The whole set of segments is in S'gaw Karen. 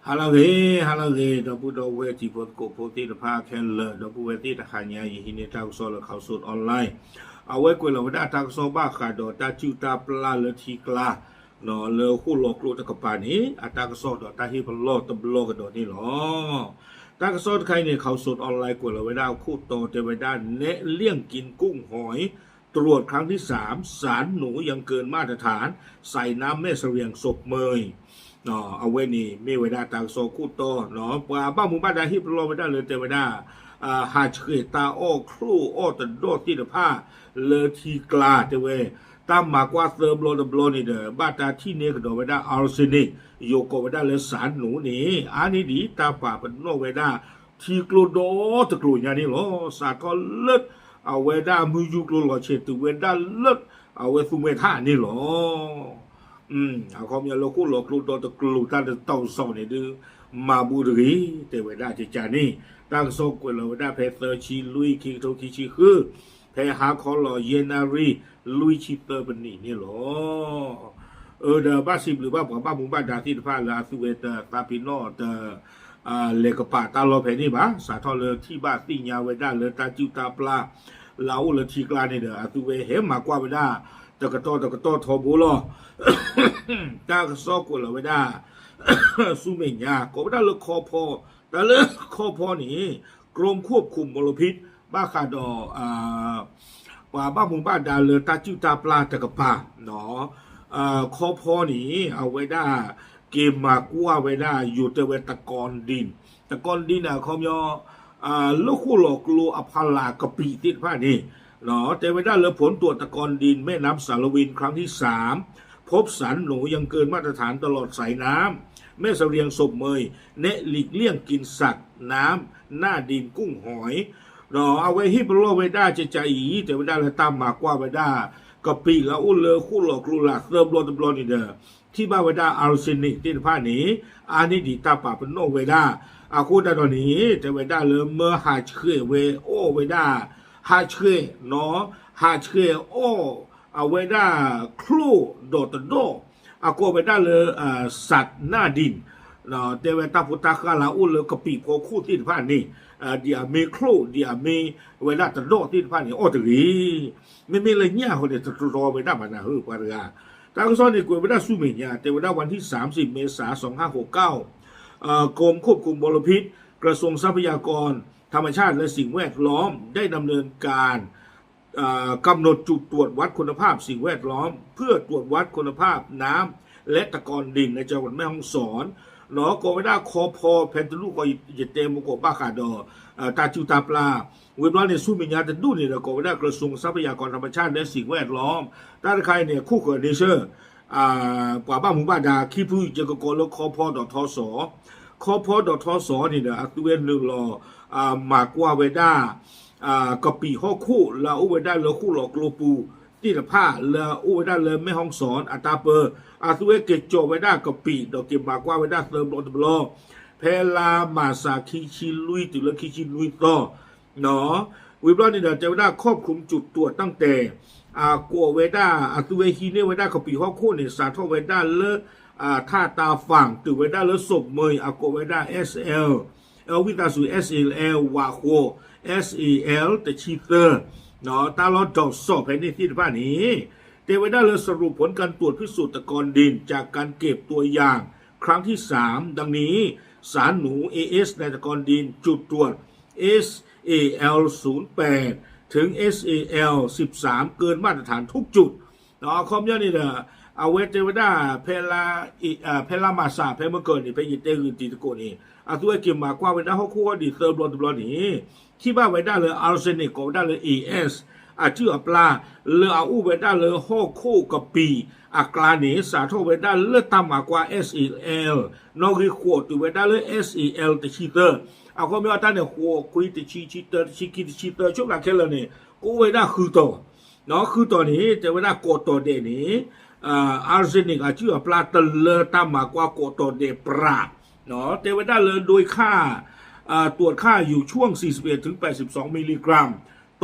ဟါလၢအဂ့ၤ, ဟါလၢအဂ့ၤ, ဒီပုၢ်ဒီဝဲၢ်တံၤဖိသကိးဖိသ့ၣ်တဖၣ်ခဲလၢာ်, ဒီပုၢ်ဝဲၢ်သ့ၣ်တဟါညါ ယဟံးန့ၢ်တၢ်ကစီၣ်လၢ Khaosod Online, အဝဲကွဲးလီၤဝဲဒၣ်တၢ်ကစီၣ်ဘၣ်ဃးဒီးတၢ်စုၣ်တၢ်ပျၢ်လၢထံကျါ လၢဃိၣ်လီၤကျိတကပၤန့ၣ် အတၢ်ကစီၣ်ဒီးတၢ်ဟ့ၣ်ပလီၢ်တဘျီကဒီးန့ၣ်လီၤ. တၢ်ကစီၣ်တခါအံၤန့ၣ် Khaosod Online ကွဲးလီၤဝဲဒၣ်အခိၣ်တီတဲဝဲဒၣ် แนะเลี่ยงกินกุ้งหอย ตรวจครั้งที่สาม สารหนูยังเกินมาตรฐาน สายน้ำแม่เสลียงสบเมย အဝဲန့ၣ်မ့ၢ်ဝဲဒၣ်တၢ်ကစီၣ်ခိၣ်တီ, ပှၤဘၣ်မူဘၣ်ဒါဟ့ၣ်ပလီၢ်ဝဲဒၣ်လၢတဲဝဲဒၣ် ဟးဆှဲးတၢ်အီၣ်ချိၣ်အီၣ်တဒီၣ်သ့ၣ်တဖၣ်လၢထံကျါတဲဝဲ, တၢ်မၤကွၢ်သၢဘျီတဘျီန့ၣ်ဒီး ဘၣ်တၢ်ထံၣ်န့ၢ်ကဒီးဝဲဒၣ် arsenic ယိၤကိးဝဲဒၣ်လၢ สารหนู န့ၣ် အါန့ၢ်ဒံးတၢ်ပာ်ပနီၣ်ဝဲဒၣ် ထံကျိဒီတကျိၤညါန့ၣ်လီၤ. စးထီၣ်လၢ အဝဲဒၣ်မုၢ်ယူၢ်ကျိလီၤဆဲးတုၤဝဲဒၣ်လၢ အဝဲသူမှဲထၣ်န့ၣ်လီၤ. အခီပညီလၢဃိၣ်လီၤကျိဒီတကျိၤတၢ်တတီၤစီၤန့ၣ်ဒုး မၤဘူးတဂ့ၤ တဲဝဲဒၣ်ကကန့ၣ်, တၢ်ကစီၣ်ကွဲးလီၤဝဲဒၣ်ဖဲသၢဆံလွံၢ် ခံကထိခံဆံဃု, ဖဲဟါခီလီၤယဲၢ်နၣ်ရံၣ် လွံၢ်ဆံသၢပနံၣ်န့ၣ်လီၤ. အဒီးဘၣ်စံးဘျုးဘၣ်ပှၤဘၣ်မူဘၣ်ဒါသ့ၣ်တဖၣ်လၢအသုဝဲတသးပ့ၤနီၣ်တ လဲၤကပာ်တၢ်လီၢ်ဖဲန့ၣ်ဘၣ်, စးထီၣ်လၢထံၣ်ဘၣ်သ့ၣ်ညါဝဲဒၣ်လၢတၢ်စုၣ်တၢ်ပျၢ် လၢအအိၣ်လၢထံကျါန့ၣ်ဒီး အသုဝဲဟဲမၤကွၢ်ဝဲဒၣ် တကတီၢ်တကတီၢ်ထီဘိလီၤ. တၢ်ကစီၣ်ကွဲးလီၤဝဲဒၣ် ဆူမဲာ်ညါ ကိးဝဲဒၣ်လၢခီဖီ, တၢ်လၢခီဖီန့ၣ် กรมควบคุมมลพิษ ဘၣ်ဃးဒီး ပှၤဘၣ်မူဘၣ်ဒါလၢတၢ်စုၣ်တၢ်ပျၢ်တကပၤ ခီဖီန့ၣ် အဝဲဒၣ် က့ၤမၤကွၢ်ဝဲဒၣ် ယိၤတဲဝဲ ตะกอนดิน, ตะกอนดิน န့ၣ် အခီပညီ လၢဃိၣ်လီၤကျိအဖီလာ်ကပံာ်သ့ၣ်တဖၣ်န့ၣ် တဲဝဲဒၣ်လၢ ผลตรวจตะกอนดินแม่น้ำสารวินครั้งที่สาม พบสารหนูยังเกินมาตรฐานตลอดสายน้ำ แม่เสลียงสบเมย แนะหลีกเลี่ยงกินสัตว์น้ำหน้าดินกุ้งหอย ဒီးအဝဲဟ့ၣ်ပလီၢ်ဝဲဒၣ်ကကအံၤ တဲဝဲဒၣ်လၢတၢ်မၤကွၢ်ဝဲဒၣ် ကပံာ်လၢအအိၣ်လၢဃိၣ်လီၤကျိလၢသၢဘျီတဘျီန့ၣ်ဒီး ထံၣ်ဘၣ်ဝဲဒၣ် arsenic သ့ၣ်တဖၣ်န့ၣ် အါန့ၢ်ဒံးတၢ်ပာ်ပနီၣ်ဝဲဒၣ်, အဃိသတးဒီးန့ၣ် တဲဝဲဒၣ်လၢမၢဟးဆှဲးဝဲအီၣ်ဝဲဒၣ်, ဟးဆှဲးနီၤ, ဟးဆှဲးအီၣ် အဝဲဒၣ်ချိၣ်ဒီးတဒီၣ်, အကိးဝဲဒၣ်လၢ สัตว์หน้าดิน တဲဝဲတၢ်ဖိတၢ်ဃၢ်လၢအအိၣ်လၢကပံာ်ဖီခိၣ်သ့ၣ်တဖၣ်န့ၣ် ဒ်အမ့ၢ်ချိၣ် ဒ်အမ့ၢ်ဝဲဒၣ်တဒီၣ်သ့ၣ်တဖၣ်န့ၣ် အီၣ်တဂ့ၤ. မ့မ့ၢ်လၢညၣ်အဃိန့ၣ် တတြီဝဲဒၣ်ဘၣ်နၢ်ဟၢၣ်ပှၤတဂၤ, တၢ်ကစီၣ်န့ၣ်ကွဲးဝဲဒၣ်ဆူမဲာ်ညါ တဲဝဲဒၣ် วันที่สามสิบเมษาสองห้าหกเก้า กรมควบคุมมลพิษ กระทรวงทรัพยากรธรรมชาติและสิ่งแวดล้อม ได้ดำเนินการ กำหนดจุดตรวจวัดคุณภาพสิ่งแวดล้อม เพื่อตรวจวัดคุณภาพน้ำและตะกอนดินในจังหวัดแม่ฮ่องสอน နီၤ ကိးဝဲဒၣ်ခီဖီ ဖဲတဒူၣ်ဃီ ယတဲမ့ၢ်ကိးဘၣ်ဃးဒီး တၢ်စုၣ်တၢ်ပျၢ်, ဝံၤဘျီန့ၣ် ဆူမဲာ်ညါတဒူၣ်န့ၣ်ဒီး ကိးဝဲဒၣ် กระทรวงทรัพยากรธรรมชาติและสิ่งแวดล้อม တၢ်တခါအံၤန့ၣ် ခိၣ်ဃၢၤန့ဆၢၣ် ပှၤဘၣ်မူဘၣ်ဒါခံဖု ယကကိးလၢခီဖီဒီးထီစီၤ, ခီဖီဒီးထီစီၤန့ၣ်ဒီး အသုဝဲနုာ်လီၤ မၤကွၢ်ဝဲဒၣ် ကပံာ်ဟီၣ်ခိၣ်လၢအအိၣ်ဝဲဒၣ်လၢဃိၣ်လီၤကျိပူၤသ့ၣ်တဖၣ် လၢအအိၣ်ဝဲဒၣ်လၢမဲၣ်ဟီၣ်စီၣ်အတၢ်ပၢ, အသုဝဲက့ၤကၠီၤဝဲဒၣ်ကပံာ်ဒီးက့ၤမၤကွၢ်ဝဲဒၣ်သၢဘျီတဘျီ, ဖဲလါမၢ်ၡးခံဆံလွံၢ်တုၤလၢခံဆံနွံသီ ဝံၤဘျီန့ၣ်ဒီး တဲဝဲဒၣ် ควบคุมจุดตรวจตั้งแต่ အကိးဝဲဒၣ် အသုဝဲဟံးန့ၢ်ဝဲဒၣ်ကပံာ်ဟီၣ်ခိၣ်န့ၣ် စးထီၣ်ဝဲဒၣ်လၢ ထၣ်တၢ်ဖၣ် တုၤဝဲဒၣ်လၢစိးမၢၤ အကိးဝဲဒၣ် SL ဝံသးစူၤ SL ဝးဃိး SAL တဆံသၢ တၢ်လီၢ်ဒီးစီၣ်ဖဲန့ၣ်သ့ၣ်တဖၣ်န့ၣ် တဲဝဲဒၣ်လၢ สรุปผลการตรวจพิสูจน์ตะกอนดินจากการเก็บตัวอย่างครั้งที่สาม ดังนี้ สารหนู เอเอส ในตะกอนดินจุดตรวจ SAL ศูนย์แปด ถึง SAL สิบสาม เกินมาตรฐานทุกจุด အခီပညီန့ၣ်ဒီး အဝဲတဲဝဲဒၣ် ဖဲလါမၢ်ၡး ဖဲမုၢ်ကၢၤန့ၣ် ဖဲယတဲဂုာ်တံၤသကိးန့ၣ် အသုဝဲက့ၤမၤကွၢ်ဝဲဒၣ်ဟီၣ်ခိၣ်ဟီၣ်ဒံးသၢဘျီတဘျီန့ၣ် ထံၣ်ဘၣ်ဝဲဒၣ်လၢ arsenic ကိးဝဲဒၣ်လၢ AS အစုၣ်အပျၢ် လၢအအိၣ်ဝဲဒၣ်လၢဟီၣ်ခိၣ်ကပံာ်အကျါန့ၣ် စးထီၣ်ဝဲဒၣ်လၢတၢ်မၤကွၢ် SAL နီၣ်ဂံၢ်ဃိးတုၤဝဲဒၣ်လၢ SAL တဆံသၢ အခီပညီတၢ်န့ၣ် ဃိးခွံ တဆံ ဆံတၢ တဆံခံ တဆံသၢ ဆိကမိၣ်ခဲလၢာ်န့ၣ် ကအိၣ်ဝဲဒၣ်ဃုတီၤ, ဃုတီၤန့ၣ် တဲဝဲဒၣ်ကိးတီၤဒဲးန့ၣ် arsenic အစုၣ်အပျၢ်တလၢတၢ်မၤကွၢ်ကိးတီၤဒဲးပြး တဲဝဲဒၣ်လၢ โดยค่า ตรวจค่าอยู่ช่วงสี่สิบเอ็ดถึงแปดสิบสอง มิลลิกรัม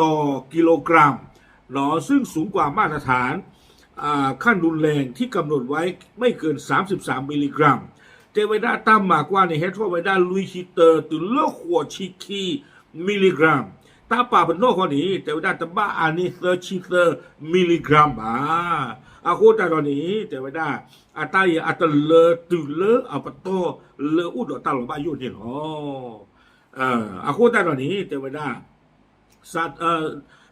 ต่อกิโลกรัม ซึ่งสูงกว่ามาตรฐาน ขั้นรุนแรงที่กำหนดไว้ไม่เกิน สามสิบสาม มิลลิกรัม တဲဝဲဒၣ်တၢ်မၤကွၢ်န့ၣ် ဟဲထီၣ်ဝဲဒၣ်လွံၢ်ဆံတၢတုၤလၢဃိးဆံခံ milligram, တၢ်ပာ်ပနီၣ်ဃီန့ၣ် တဲဝဲဒၣ်တဘၣ်အါန့ၢ်သၢဆံသၢ milligram ဘၣ်. အဃိသတးဒီးန့ၣ် တဲဝဲဒၣ် အတၢ်အံၤအတလၢတုၤလၢအပတီၢ်လၢအိၣ်ဒီးတၢ်လီၤဘၣ်ယိၣ်န့ၣ်လီၤ. အဃိသတးဒီးန့ၣ် တဲဝဲဒၣ်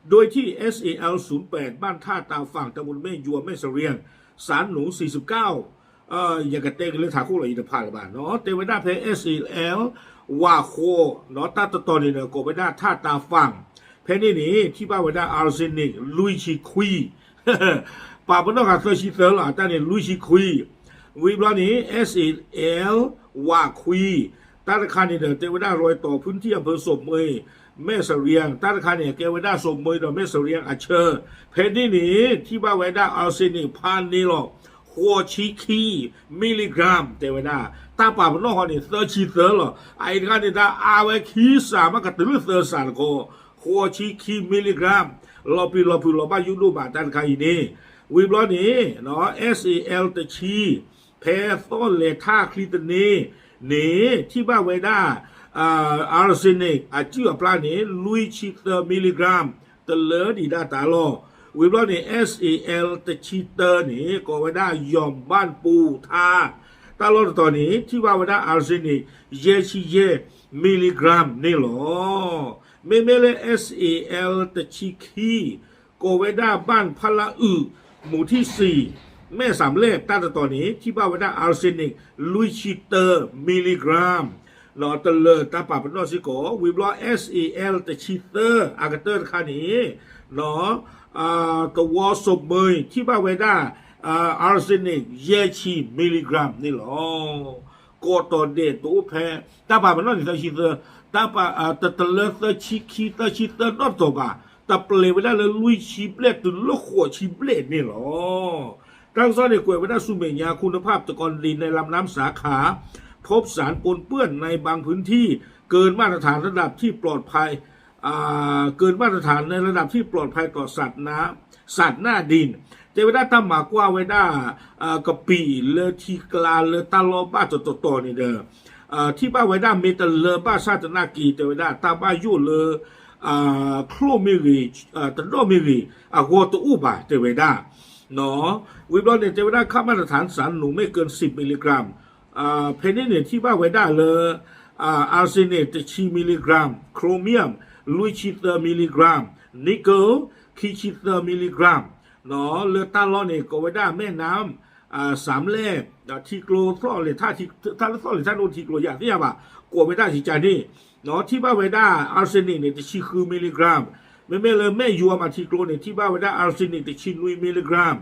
โดยที่ เอสเอแอล ศูนย์แปด บ้านท่าตาฝั่ง ตำบลแม่ยวม แม่เสรียง สารหนู สี่สิบเก้า ယကတဲက့ၤလၢထးခိၣ်လီၤ ယတဖးလၢၤဘၣ်နီၤ တဲဝဲဒၣ်ဖဲ เอสเอแอล ဝးဃီ တၢ်တတီၤန့ၣ်ဒီး ကိးဝဲဒၣ် ท่าตาฝั่ง ဖဲန့ၣ်န့ၣ် ထံၣ်ဘၣ်ဝဲဒၣ် arsenic လွံၢ်ဆံခွံ ပာ်ပနီၣ်ဃာ်သၢဆံသၢလီၤ အတၢ်န့ၣ်လွံၢ်ဆံခွံ ဝံၤဘျီန့ၣ် เอสเอแอล ဝးခွံ တၢ်တခါန့ၣ်ဒီး တဲဝဲဒၣ် รอยต่อพื้นที่อำเภอโศกเมย แม่เสรียง တၢ်တခါန့ၣ် ကဲဝဲဒၣ် โศกเมย ဒီး แม่เสรียง အဆၢ ဖဲန့ၣ်န့ၣ် ထံၣ်ဘၣ်ဝဲဒၣ် arsenic ဖးန့ၢ်လီၤ ဃိးဆံခံ milligram တဲဝဲဒၣ် တၢ်ပာ်ပနီၣ်ဃီန့ၣ် သၢဆံသၢလီၤ အအံၤတခါန့ၣ် တၢ်အါဝဲခံစးမးကတုၤလၢသၢစးတခီ ဃိးဆံခံ milligram လီၤပျံၤလီၤဖုးလီၤဘၣ်ယိၣ်ဒိၣ်မး တၢ်တခါအံၤန့ၣ် ဝံၤဘျီန့ၣ် เอสเอแอล တဆံ ဖဲသီၣ်လဲၤထၣ်ချံတန့ၢ်န့ၣ် ထံၣ်ဘၣ်ဝဲဒၣ် arsenic အစုၣ်အပျၢ်န့ၣ် လွံၢ်ဆံသၢ milligram တလၢဒံးဒၣ်တၢ်လီၢ် ဝံၤဘျီန့ၣ် เอสเอแอล တဆံတၢန့ၣ် ကိးဝဲဒၣ် ยอมบ้านปูท่า တၢ်လီၢ်တတီၤန့ၣ် ထံၣ်ဘၣ်ဝဲဒၣ် arsenic ယဲၢ်ဆံယဲၢ် milligram န့ၣ်လီၤ. မ့မ့ၢ်လၢ เอสเอแอล တဆံခံ ကိးဝဲဒၣ် บ้านพระละอึ หมู่ที่สี่ แม่สามแลบ တၢ်တတီၤန့ၣ် ထံၣ်ဘၣ်ဝဲဒၣ် arsenic လွံၢ်ဆံတၢ milligram တလၢတၢ်ပာ်ပနီၣ်စ့ၢ်ကီး ဝံၤဘျီ เอสเอแอล တဆံသၢ အကတၢၢ်တခါန့ၣ် သဝီ โศกเมย ထံၣ်ဘၣ်ဝဲဒၣ် arsenic ယဲၢ်ဆံ milligram န့ၣ်လီၤ. ကိးတီၤဒဲးတအိၣ်ဖဲ တၢ်ပာ်ပနီၣ်န့ၣ် သၢဆံသၢ တၢ်ပာ် တတလၢသၢဆံခံ သၢဆံသၢနီတတီၤဘၣ် တပျဲၤဝဲဒၣ်လၢလွံၢ်ဆံဘျဲၣ်တုၤလၢဃိးဆံဘျဲၣ်န့ၣ်လီၤ. တၢ်ကစီၣ်န့ၣ် ကွဲးဝဲဒၣ်ဆူမဲာ်ညါ คุณภาพตะกอนดินในลำน้ำสาขา พบสารปนเปื้อนในบางพื้นที่ เกินมาตรฐานระดับที่ปลอดภัย เกินมาตรฐานในระดับที่ปลอดภัยต่อสัตว์น้ำ สัตว์หน้าดิน တဲဝဲဒၣ်တၢ်မၤကွၢ်ဝဲဒၣ် ကပံာ်လၢထံကျါလၢတၢ်လီၢ်ဘၣ်တတီၤတီၤန့ၣ်ဒီး ထံၣ်ဘၣ်ဝဲဒၣ်မ့ၢ်တလၢဘၣ်ဆၣ်သနာ်က့ တဲဝဲဒၣ်တၢ်ဘၣ်ယိၣ်လၢ ချိၣ်မ့ၢ်ဂ့ၤ တဒီၣ်မ့ၢ်ဂ့ၤ အဂီၢ်တအိၣ်ဘၣ် တဲဝဲဒၣ် ဝံၤဘျီန့ၣ် တဲဝဲဒၣ် ค่ามาตรฐานสารหนูไม่เกินสิบมิลลิกรัม ဖဲန့ၣ်န့ၣ် ထံၣ်ဘၣ်ဝဲဒၣ်လၢ arsenic တဆံ milligram, chromium လွံၢ်ဆံသၢ milligram, nickel ခံဆံသၢ milligram လၢတၢ်လီၢ်န့ၣ် ကိးဝဲဒၣ် แม่น้ำสามแลบ ထံကျိ သီၣ်လဲၤထၣ် တၢ်လၢသီၣ်လဲၤထၣ်ဒိၣ်ထံကျိယၤသ့ၣ်ညါဘၣ် ကိးဝဲဒၣ်ယကန့ၣ် ထံၣ်ဘၣ်ဝဲဒၣ် arsenic န့ၣ် တဆံဃု milligram, မ့မ့ၢ်လၢ แม่ยวม အထံကျိန့ၣ် ထံၣ်ဘၣ်ဝဲဒၣ် arsenic တဆံနွံ milligram,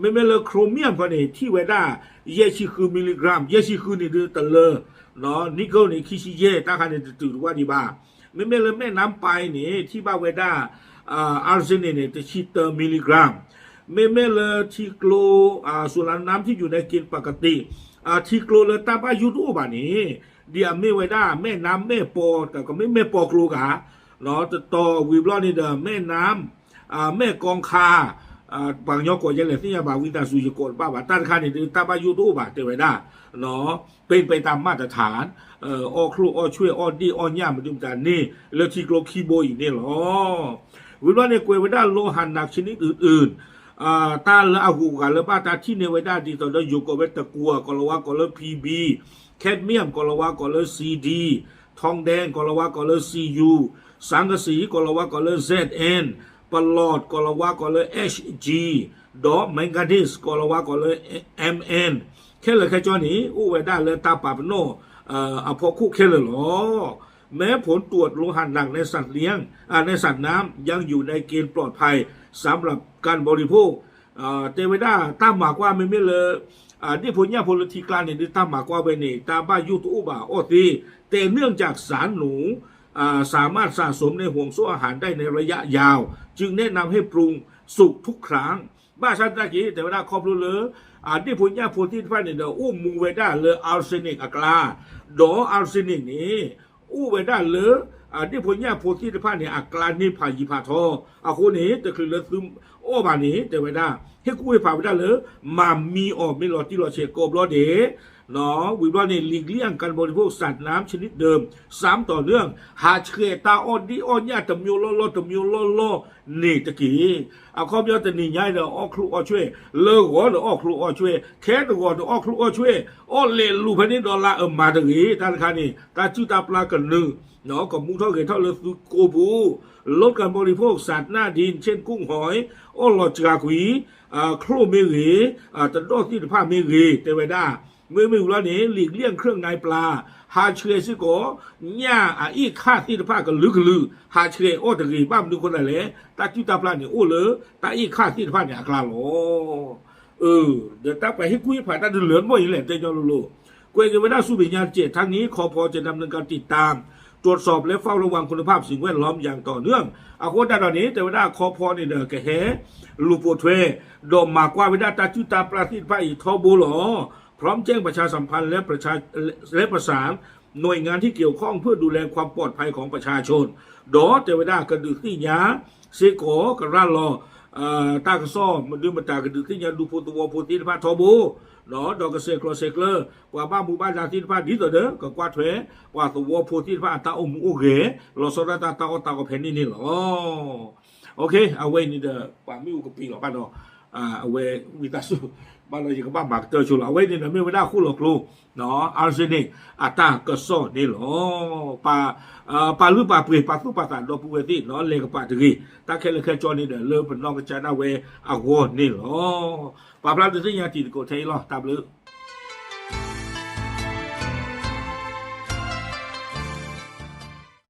မ့မ့ၢ်လၢ chromium ခီန့ၣ် ထံၣ်ဝဲဒၣ် ယဲၢ်ဆံဃု milligram, ယဲၢ်ဆံဃုန့ၣ်ဒုးတလၢ nickel န့ၣ် ခံဆံယဲၢ် တၢ်ခါန့ၣ် တတုၤတဝၢ်ဒံးဘၣ်. မ့မ့ၢ်လၢ แม่น้ำไป န့ၣ် ထံၣ်ဘၣ်ဝဲဒၣ် arsenic န့ၣ် တဆံတၢ milligram, မ့မ့ၢ်လၢထံကျိ ส่วนลำน้ำที่อยู่ในเกณฑ์ปกติ ထံကျိလၢတၢ်ဘၣ်ယိၣ်တအိၣ်ဘၣ်န့ၣ် ဒ်အမ့ၢ်ဝဲဒၣ် แม่น้ำแม่ปอ ကမ့ၢ် แม่ปอ ကျိဂၤ တတီၤဝံၤဘျီန့ၣ်ဒီး แม่น้ำ แม่กองคา ပှၤကညီကိးယဲလဲၣ်သ့ၣ်ညါဘၣ် ဝံသးစူၤ ယကိးတဘၣ်ဘၣ် တၢ်တခါန့ၣ်ဒုး တၢ်ဘၣ်ယိၣ်တအိၣ်ဘၣ် တဲဝဲဒၣ် เป็นไปตามมาตรฐาน အီၣ်ချိၣ်အီၣ်ဆွဲၣ် အီၣ်ဒ့ၣ်အီၣ်ညၣ် မနုၤမတၤန့ၣ် လၢထံကျိခံဘိအံၤန့ၣ်လီၤ. ဝံၤဘျီန့ၣ် ကွဲးဝဲဒၣ် โลหะหนักชนิดอื่น တၢ်လၢအဂုၤအဂၤလၢဘၣ်တၢ်ထံၣ်န့ၢ်ဝဲဒၣ် ဒ်သိးဒီးယိၤကိးဝဲ ตะกั่ว ကိးလီၤဝါကိးလၢ Pb, cadmium ကိးလီၤဝါကိးလၢ Cd, ทองแดง ကိးလီၤဝါကိးလၢ Cu, สังกะสี ကိးလီၤဝါကိးလၢ Zn, ပလီး ကိးလီၤဝါကိးလၢ Hg, ဒီး manganese ကိးလီၤဝါကိးလၢ Mn, ခဲလၢာ်ခဲဆ့န့ၣ် အိၣ်ဝဲဒၣ်လၢတၢ်ပာ်ပနီၣ် အဖီခိၣ်ခဲလၢာ်လီၤ. แม้ผลตรวจโลหะหนักในสัตว์เลี้ยง ในสัตว์น้ำยังอยู่ในเกณฑ์ปลอดภัยสำหรับการบริโภค တဲဝဲဒၣ်တၢ်မၤကွၢ်မ့မ့ၢ်လၢ ဒ့ၣ်ဖိညၣ်ဖိလၢထံကျါန့ၣ်ဒုး တၢ်မၤကွၢ်ဝဲန့ၣ် တၢ်ဘၣ်ယိၣ်တအိၣ်ဘၣ်အီၣ်သ့, แต่เนื่องจากสารหนู สามารถสะสมในห่วงโซ่อาหารได้ในระยะยาว จึงแนะนำให้ปรุงสุกทุกครั้ง ဘၣ်ဆၣ်သနာ်က့ တဲဝဲဒၣ်ခီဖျိလၢ ဒ့ၣ်ဖိညၣ်ဖိသ့ၣ်တဖၣ်န့ၣ်ဒီး အိၣ်မူဝဲဒၣ်လၢ arsenic အကျါ, ဒီး arsenic န့ၣ် အိၣ်ဝဲဒၣ်လၢ ဒ့ၣ်ဖိညၣ်ဖိသ့ၣ်တဖၣ်န့ၣ် အကျါန့ၢ်ဖးယံၤဖးထီ, အဃိန့ၣ် တချုးလၢသုအီၣ်ဘၣ်န့ၣ် တဲဝဲဒၣ် ဟ့ၣ်ကူၣ်ဟ့ၣ်ဖးဝဲဒၣ်လၢ မၤမံအီၤမ့ၢ်လီၤတံၢ်လီၤဆဲးကိးဘျီဒဲး, ဝံၤဘျီန့ၣ် หลีกเลี่ยงการบริโภคสารน้ำชนิดเดิม ซ้ำต่อเนื่อง ဟးဆှဲးတၢ်အီၣ်ဒ့ၣ်အီၣ်ညၣ်တမျိုးလီၢ်လီၢ်တမျိုးလီၢ်လီၢ်န့ၣ်တက့ၢ်. အခီပညီတနံၤညါဒီးအီၣ်ချိၣ်အီၣ်ဆွဲၣ်, လၢဂီၤဒီးအီၣ်ချိၣ်အီၣ်ဆွဲၣ်, ထဲတဂီၤဒီးအီၣ်ချိၣ်အီၣ်ဆွဲၣ်, အီၣ်လဲၤလူၤဖဲန့ၣ်ဒီးလၢအမၤတဂ့ၤ. တၢ်တခါန့ၣ် တၢ်စုၣ်တၢ်ပျၢ်ကနုာ် ကမူထီၣ်ဂဲၤထီၣ်လၢသုကိးပူၤ, ลดการบริโภคสารหน้าดิน เช่น กุ้งหอย အီၣ်လီၤစှၤကွံာ် ချိၣ်မ့ၢ်ဂ့ၤ, တဒီၣ်သ့ၣ်တဖၣ်မ့ၢ်ဂ့ၤ တဲဝဲဒၣ်. မ့မ့ၢ်ဝံၤလီၤန့ၣ် หลีกเลี่ยงเครื่องในปลา ဟးဆှဲးစ့ၢ်ကီး ညၣ်အအ့ၣ်ခၣ်သ့ၣ်တဖၣ်ကလုာ်ကလုာ် ဟးဆှဲးအီၣ်တဂ့ၤ. ဘၣ်မနုၤအဃိသတးလဲၣ်, တၢ်စုၣ်တၢ်ပျၢ်န့ၣ်အိၣ်လၢ တၢ်အ့ၣ်ခၣ်သ့ၣ်တဖၣ်န့ၣ်အကျါလီၤ. ဒီးတၢ်ပှၤဟ့ၣ်ကူၣ်ဟ့ၣ်ဖးတၢ်ဒုးလၢမ့ၢ်အံၤလဲၣ် တဲညီလိၤလိၤ, ကွဲးက့ၤဝဲဒၣ်ဆူမဲာ်ညါတစဲး ทั้งนี้ คป. จะดำเนินการติดตาม ตรวจสอบและเฝ้าระวังคุณภาพสิ่งแวดล้อมอย่างต่อเนื่อง အဃိသတးဒီးန့ၣ် တဲဝဲဒၣ် คป န့ၣ်ဒီးကဟဲ လူၤပိာ်ထွဲ ဒီးမၤကွၢ်ဝဲဒၣ်တၢ်စုၣ်တၢ်ပျၢ်သ့ၣ်တဖၣ်အံၤထီဘိလီၤ. พร้อมแจ้งประชาสัมพันธ์และประชา และประสานหน่วยงานที่เกี่ยวข้องเพื่อดูแลความปลอดภัยของประชาชน ဒီးတဲဝဲဒၣ်ကဒုးသ့ၣ်ညါစ့ၢ်ကီး ကရၢ်လီၤ တၢ်ကစီၣ်မနုၤမတၤ ကဒုးသ့ၣ်ညါဒူဖိသဝီဖိသ့ၣ်တဖၣ်ထီဘိ ဒီးကဆဲးကျိးဆဲးကျၢ ပှၤဘၣ်မူဘၣ်ဒါသ့ၣ်တဖၣ် ဒ်သိးဒီး ကကွၢ်ထွဲ ပှၤသဝီဖိသ့ၣ်တဖၣ်အတၢ်အိၣ်မူအိၣ်ဂဲၤ လီၤဆီဒၣ်တၢ်တၢ်အီၣ်တၢ်အီဖဲန့ၣ်န့ၣ်လီၤ. အဝဲအံၤန့ၣ်ဒီး ပှၤမ့ၣ်အူကပ့ၤလီၤဘၣ်ဒီး အဝဲဝံသးစူၤ ဘၣ်ဒီးယကဘၣ်မၤကတၢၢ်ဆိလီၤ. အဝဲအံၤန့ၣ်ဒီးမ့ၢ်ဝဲဒၣ်ဃိၣ်လီၤကျိ arsenic အတၢ်ကစီၣ်န့ၣ်လီၤ. ပာ်လုၢ်ပာ်ပှ့ၤ ပာ်သူၣ်ပာ်သးဒီပုၢ်ဝဲၢ်သ့ၣ် လဲၤကပၤတဂ့ၤ. တၢ်ခဲလၢာ်ခဲဆ့န့ၣ်ဒီး လၢပနီၢ်ကစၢ်ဒၣ်ဝဲအဂီၢ်န့ၣ်လီၤ. ပာ်ဖျါဒုးသ့ၣ်ညါတံၤသကိးထဲအံၤလီၤ. တၢ်ဘျုး